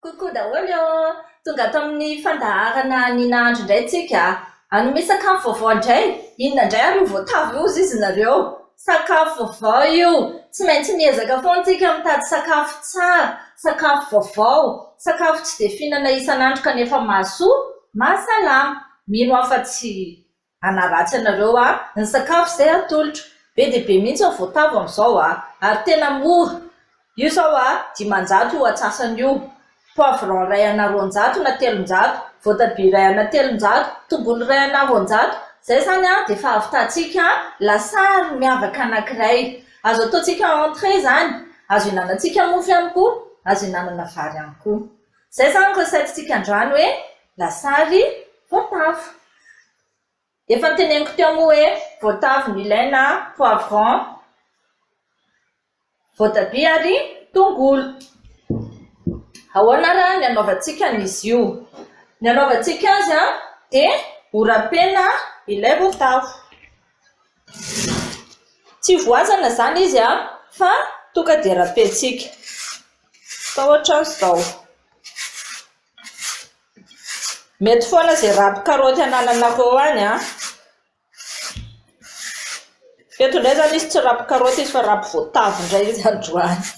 Coucou daholo ô! Tonga ato amin'ny fandaharana ny nahandro indray tsika. Hanome sakafo vaovao indray. Inona indray ary io voatavo io hozy izy nareo? Sakafo vaovao io. Tsy maintsy miezaka foana tsika mitady sakafo tsara, sakafo vaovao, sakafo tsy dia fihinana isan'andro kanefa mahasoa, mahasalama. Mino aho fa tsy hanaratsy anareo aho, ny sakafo izay atolotro. Be dia be mihitsy ny voatavo amin'izao a! Ary tena mora. Io izao a, 500 io antsasany io. Poivron iray ana 200 na 300, voatabia iray ana 300, tongolo iray ana 200. Izay izany a, dia efa ahavitantsika lasary miavaka anankiray. Azo ataontsika entrée izany, azo ihinanantsika mofo ihany koa, azo ihinanana vary ihany koa. Izay izany recette-ntsika androany hoe lasary voatavo. Efa noteneniko teo moa hoe voatavo no ilaina, poivron, voatabia ary tongolo. Ahoana ary ny hanaovantsika an'izy io? Ny hanaovantsika azy dia ho rapena ilay voatavo. Tsy voasana izany izy fa tonga dia rapentsika. Atao ohatran'izao. Mety foana izay rapy karaoty anananareo any an. Eto indray izany izy tsy rapy karaoty izy fa rapy voatavo indray izy androany.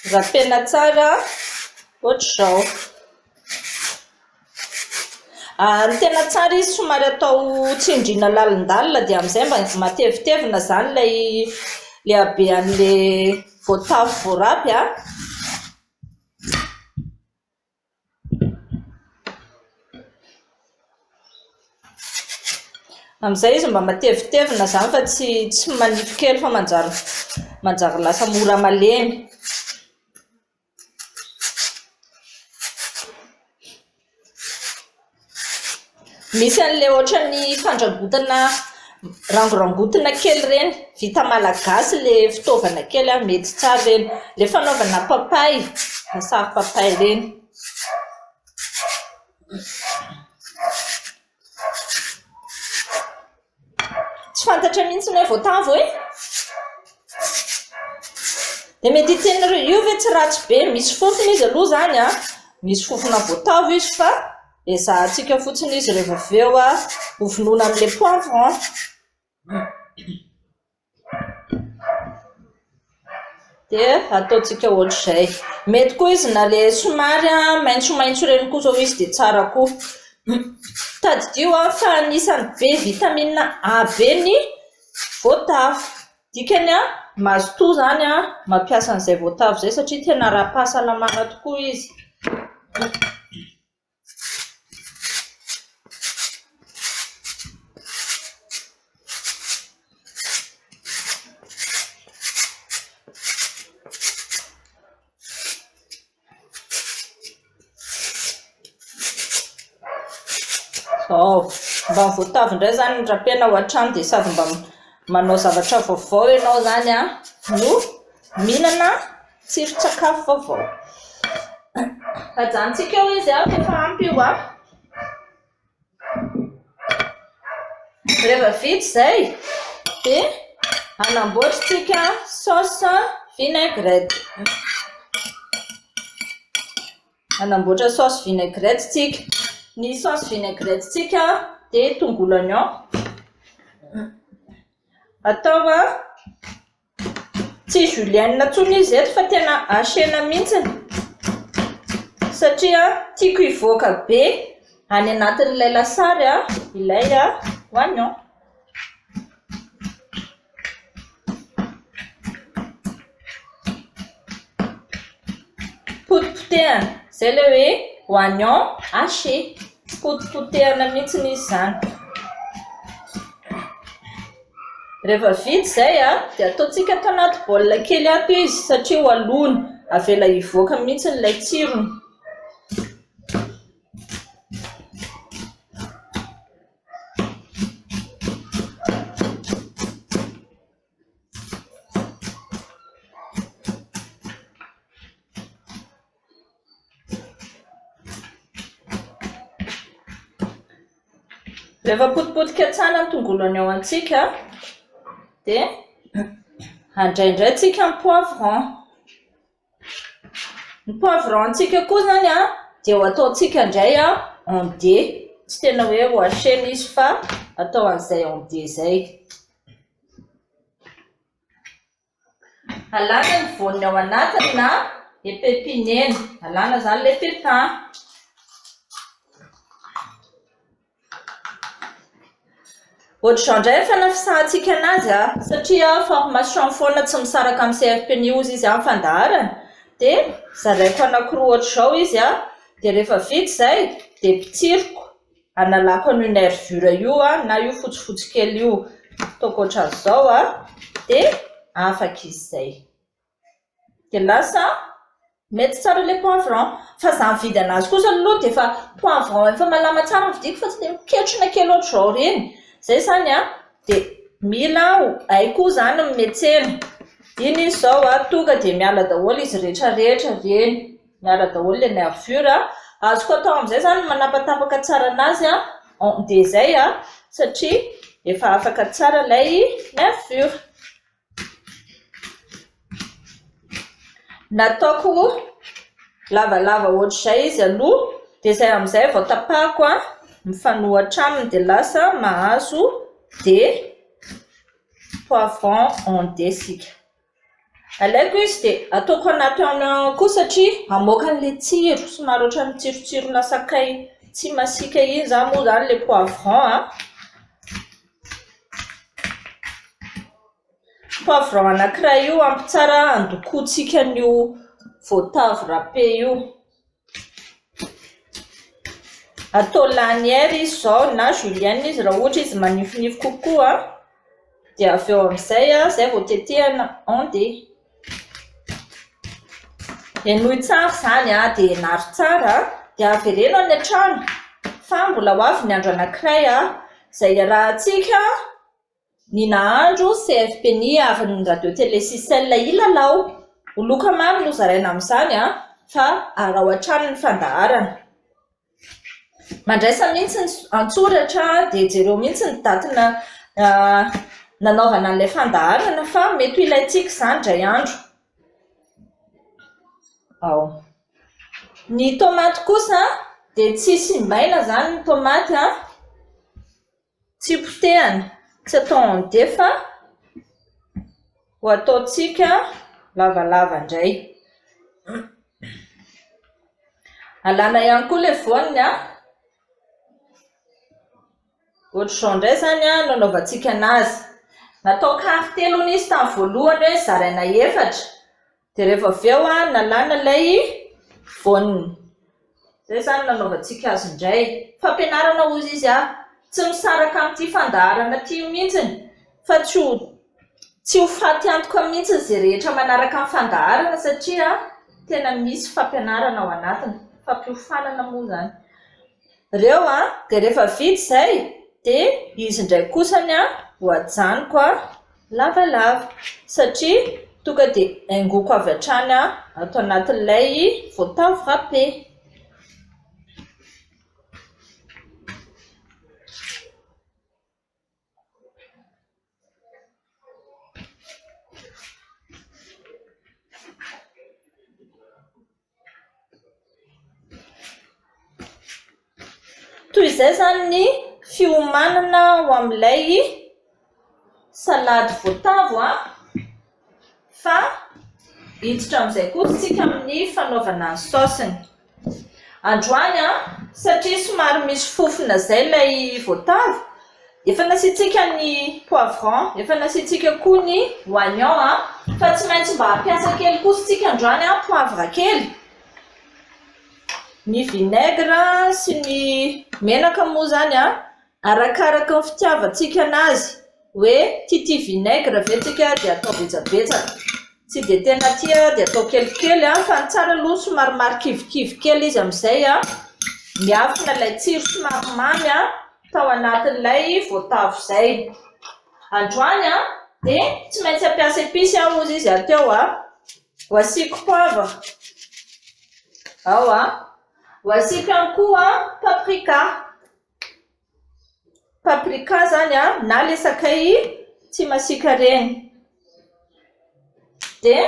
Rapena tsara ohatr'izao. Ny tena tsara izy somary atao tsindriana lalindalina dia amin'izay mba matevitevina izany ilay ilay habean'ilay voatavo voarapy an. Amin'izay izy mba matevitevina izany fa tsy tsy manify kely fa manjary manjary lasa mora malemy. Misy an'ilay ohatran'ny fandrangotana rangorangotina kely ireny, vita malagasy ilay fitaovana kely an, mety tsara ireny. Ilay fanaovana papay, lasary papay ireny. Tsy fantatra mihitsy ny hoe voatavo e! Dia mety hiteny nareo, io ve tsy ratsy be? Misy fofona izy aloha izany an, misy fofona voatavo izy fa ezahantsika fotsiny izy rehefa avy eo an, ho vonoina amin'ilay poivron. Dia ataontsika ohatr'izay. Mety koa izy na ilay somary maitsomaitso ireny koa izao izy dia tsara koa. Tadidio fa anisan'ny be vitamine A be ny voatavo. Dikany mazotoa izany mampiasa an'izay voatavo izay satria tena ara-pahasalamana tokoa izy. Izao, mba voatavo indray izany ny rapena ao an-trano dia sady mba manao zavatra vaovao ianao izany an, no mihinana tsiron-tsakafo vaovao. Ajanontsika eo izy an, efa ampy io an. Rehefa vita izay dia hanamboatra isika sauce vinaigrette. Hanamboatra sauce vinaigrette isika. Ny sauce vinaigrette isika dia tongolo oignon. Atao an. Tsy julienne intsony izy eto fa tena hachena mihitsy satria tiako hivoaka be any anatin'ilay lasary ilay oignon. Potipotehana, izay ilay hoe oignon haché, potipotehana mihitsy izy izany. Rehefa vita izay dia ataontsika ato anaty bol kely ato izy satria ho alona, avela hivoaka mihitsy ilay tsirony. Rehefa potipotika tsara ny tongolo oignon antsika dia handray indray tsika ny poivron. Ny poivron-ntsika koa izany dia ho ataontsika indray en dés. Tsy tena hoe ho hacher-na izy fa atao an'izay en dés izay. Alana ny voany ao anatiny na epepinena. Alana izany ilay pépin. Ohatr'izao indray ny fanafisahantsika anazy a, satria formation foana tsy misaraka amin'ny CFPNI hozy izy amin'ny fandaharana, dia zaraiko anankiroa ohatr'izao izy a, dia rehefa vita izay dia potsiriko analako an'io nervure io a, na io fotsifotsy kely io, ataoko ohatran'izao a, dia afaka izy izay. Dia lasa mety tsara ilay poivron. Fa za mividy anazy kosa aloha dia efa poivron efa malama tsara no vidiko fa tsy dia miketrona kely ohatr'izao ireny. Izay izany an, dia mila hay koa izany ny miantsena. Iny izy izao an, tonga dia miala daholo izy rehetra rehetra ireny. Miala daholo ilay nervure. Azoko atao amin'izay izany ny manapatapaka tsara anazy an, en dés izay an, satria efa afaka tsara ilay nervure. Nataoko lavalava ohatr'izay izy aloha dia izay amin'izay vao tapahako mifanohitra aminy dia lasa mahazo des poivrons en dés isika. Alaiko izy dia ataoko anaty oignon koa satria hamoaka an'ilay tsiro somary ohatran'ny tsirotsirona sakay tsy masiaka iny izany moa izany ilay poivron an. Poivron anankiray io ampy tsara handokoantsika an'io voatavo râpé io. Atao lanière izy izao na julienne izy raha ohatra izy manifinify kokoa dia avy eo amin'izay izay vao tetehina en dés. Henoy tsara izany dia ianaro tsara dia avereno any an-trano fa mbola ho avy ny andro anankiray izay iarahantsika ny nahandro CFPNI ary ny Radio Télé Sicel hilalao. Ho loka maro no zaraina amin'izany fa araho hatrany ny fandaharana. Mandraisa mihitsy ny an-tsoratra dia jereo mihitsy ny daty nanaovana an'ilay fandaharana fa mety ho ilaintsika izany indray andro. Ao. Ny tomaty kosa dia tsy simbaina izany ny tomaty an. Tsy potehana, tsy atao en dés fa ho ataontsika lavalava indray. Alana ihany koa ilay voany an. Ohatr'izao indray izany no anaovantsika anazy. Natao quart telo hono izy tamin'ny voalohany hoe zaraina efatra. Dia rehefa avy eo nalana ilay voany. Izay izany no nanaovantsika azy indray. Fampianarana hozy izy an! Tsy misaraka amin'ity fandaharana ity mihitsy fa tsy ho tsy ho faty antoka mihitsy izay rehetra manaraka ny fandaharana satria tena misy fampianarana ao anatiny. Fampiofanana moa izany. Ireo an, dia rehefa vita izay dia izy indray kosany an ho ajanoko an lavalava satria tonga dia haingoko avy hatrany ato anatin'ilay voatavo râpé. Toy izay izany ny fiomanana ho amin'ilay salady voatavo an, fa hiditra amin'izay kosa isika amin'ny fanaovana ny saosiny. Androany an, satria somary misy fofona izay ilay voatavo, efa nasiantsika ny poivron, efa nasiantsika koa ny oignon an, fa tsy maintsy mba hampiasa kely kosa isika androany an, poivre kely. Ny vinaigre sy ny menaka moa izany an, arakaraka ny fitiavantsika anazy, hoe tiatia vinaigre ve tsika dia atao betsabetsaka, tsy dia tena tia dia atao kelikely an, fa ny tsara aloha somary marikivikivy kely izy amin'izay an, miafina ilay tsiro somary mamy an, tao anatin'ilay voatavo izay. Androany an, dia tsy maintsy hampiasa episy aho hozy izy teo an. Ho asiako poivre ao an, ho asiako ihany koa paprika, paprika izany an na ilay sakay tsy masiaka ireny, dia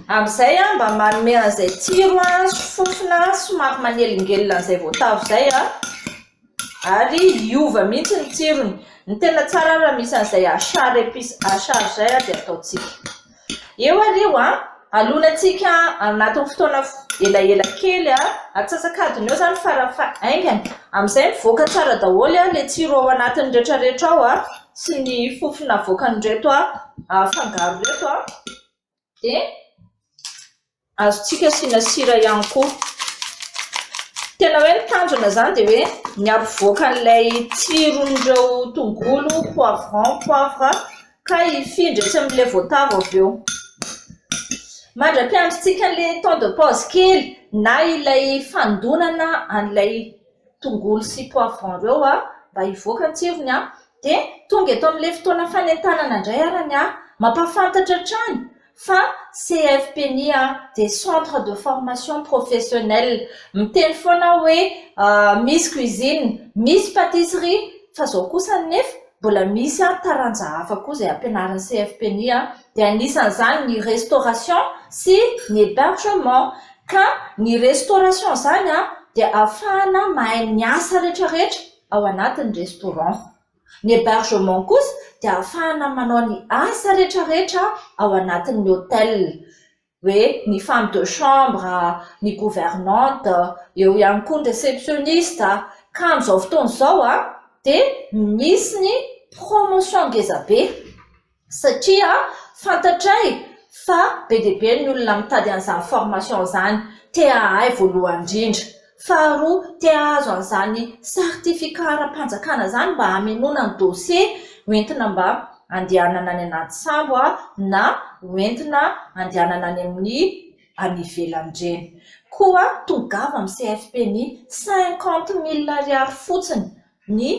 Amin'izay mba manome an'izay tsiro sy fofona somary manelingelina an'izay voatavo izay ary hiova mihitsy ny tsirony. Ny tena tsara raha misy an'izay achard épice achard izay dia ataontsika. Eo ary io an, alonantsika anatin'ny fotoana elaela kely an, antsasak'adiny eo izany farafahaingany. Amin'izay mivoaka tsara daholo ilay tsiro ao anatiny rehetrarehetra ao an, sy ny fofona avoakan'ireto fangaro ireto an, dia azontsika asiana sira ihany koa. Tena hoe ny tanjona izany dia hoe ny hampivoaka an'ilay tsiron'ireo tongolo, poivron, poivre ka hifindra etsy amin'ilay voatavo avy eo. Mandra-piandrintsika an'ilay temps de pause kely na ilay fandonana an'ilay tongolo sy poivron ireo mba hivoaka ny tsirony dia tonga eto amin'ilay fotoana fanentanana indray arany mampahafantatra hatrany fa CFPNI dia centre de formation professionnelle. Miteny foana aho hoe misy cuisine, misy pâtisserie, fa izao kosa nefa mbola misy taranja hafa koa izay ampianarin'ny CFPNI dia anisan'izany ny restauration sy ny hébergement. Ka ny restauration izany dia ahafahana mahay ny asa rehetrarehetra ao anatin'ny restaurant. Ny hébergement kosa dia ahafahana manao ny asa rehetrarehetra ao anatin'ny hôtel, hoe ny femme de chambre, ny gouvernante, eo ihany koa ny réceptionniste. Ka amin'izao fotoana izao dia misy ny promotion ngeza be. Satria fantatray fa be dia be ny olona mitady an'izany formation izany, te hahay voalohany indrindra. Faharoa, te hahazo an'izany certificat ara-panjakana izany mba hamenoana ny dossier hoentina mba handehanana any anaty sambo na hoentina handehanana any amin'ny any ivelany ireny. Koa tongava amin'ny CFPNI, 50 mille ariary fotsiny ny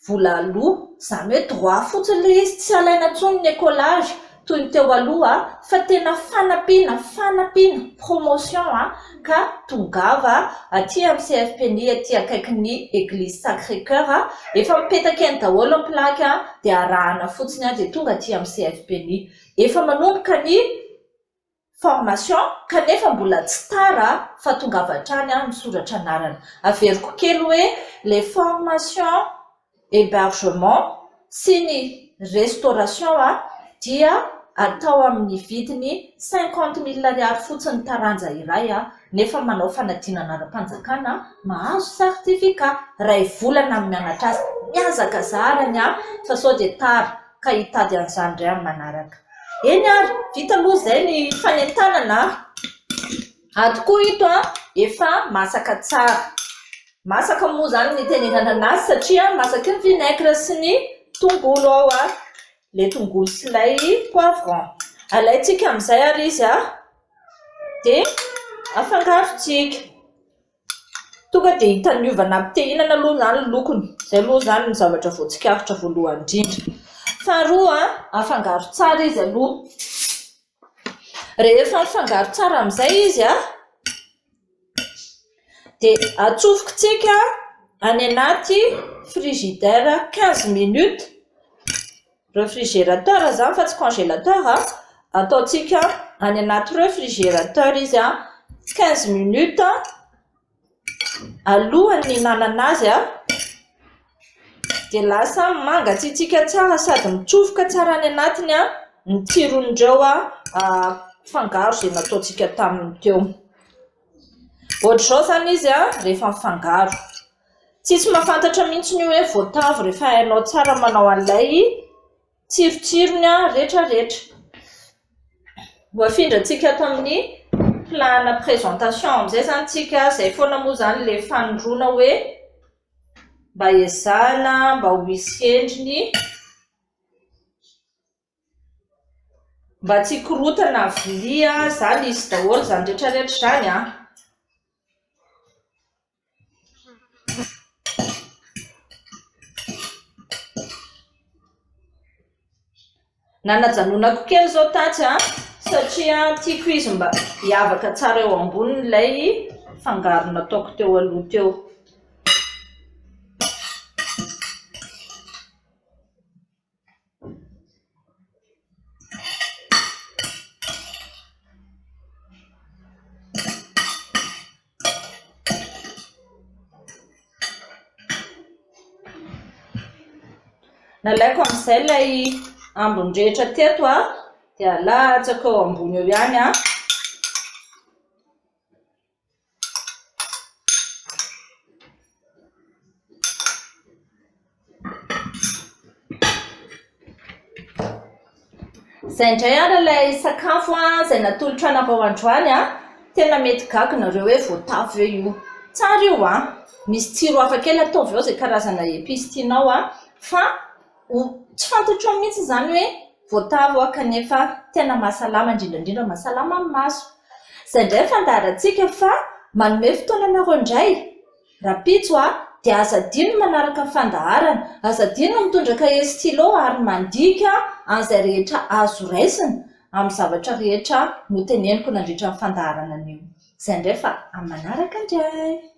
vola aloa, izany hoe droit fotsiny ilay izy, tsy alaina intsony ny écolage toy ny teo aloha fa tena fanampiana, fanampiana, promotion ka tongava aty amin'ny CFPNI aty akaikin'ny église sacré coeur, efa mipetaka eny daholo ny plaque dia arahana fotsiny dia tonga aty amin'ny CFPNI. Efa manomboka ny formation kanefa mbola tsy tara fa tongava hatrany aho misoratra anarana. Averiko kely hoe ilay formation hébergement sy ny restauration dia atao amin'ny vidiny 50 mille ariary fotsiny taranja iray nefa manao fanadinana ara-panjakana mahazo certificat. Iray volana no mianatra azy. Mihazakazahana fa sao dia tara ka hitady an'izany indray amin'ny manaraka. Eny ary, vita aloha izay ny fanentanana a! Ato koa ito a, efa masaka tsara. Masaka moa izany ny itenenana anazy satria masaky ny vinaigre sy ny tongolo ao a, ilay tongolo sy ilay poivron. Alaintsika amin'izay ary izy a, dia afangarontsika. Tonga dia hita niova nampitehinana aloha izany ny lokony. Izay aloha izany ny zavatra voatsikaritra voalohany indrindra. Faharoa, afangaro tsara izy aloha. Rehefa mifangaro tsara amin'izay izy dia atsofokintsika any anaty frigidaire 15 minutes. Refrigérateur izany fa tsy congélateur a! Ataontsika any anaty refrigérateur izy a, 15 minutes alohan'ny hihinanana azy a, dia lasa mangatsiatsiaka tsara sady mitsofoka tsara any anatiny a ny tsiron'ireo fangaro izay nataontsika taminy teo. Ohatr'izao izany izy a rehefa mifangaro. Tsisy mahafantatra mihitsy ny hoe voatavo rehefa hainao tsara manao an'ilay tsirotsirony rehetrarehetra. Ho afindrantsika ato amin'ny plat-na présentation amin'izay izany tsika, izay foana moa izany ilay fanindroana hoe mba ezahana mba ho hisy endriny. Mba tsy hikorotana vilia izany izy daholo izany rehetrarehetra izany an. Nanajanonako kely izao tatsy an, satria tiako izy mba hiavaka tsara eo amboniny ilay fangaro nataoko teo aloha teo. Nalaiko amin'izay ilay ambiny rehetra teto a, dia alatsako eo ambony eo ihany a. Izay indray ary ilay sakafo izay natolotra anareo androany an. Tena mety gaga nareo hoe voatavo ve io. Tsara io an. Misy tsiro hafa kely ataovy ao izay karazana épices tianao an. Fa tsy fantatrao mihitsy izany hoe voatavo an kanefa tena mahasalama indrindra indrindra mahasalama ny maso. Izay indray ny fandaharantsika fa manome fotoana anareo indray. Rapitso a! Dia aza adino ny manaraka ny fandaharana, aza adino ny mitondra kahie sy stylo ary mandika an'izay rehetra azo raisina amin'ny zavatra rehetra noteneniko nandritra ny fandaharana anio. Izay indray fa amin'ny manaraka indray!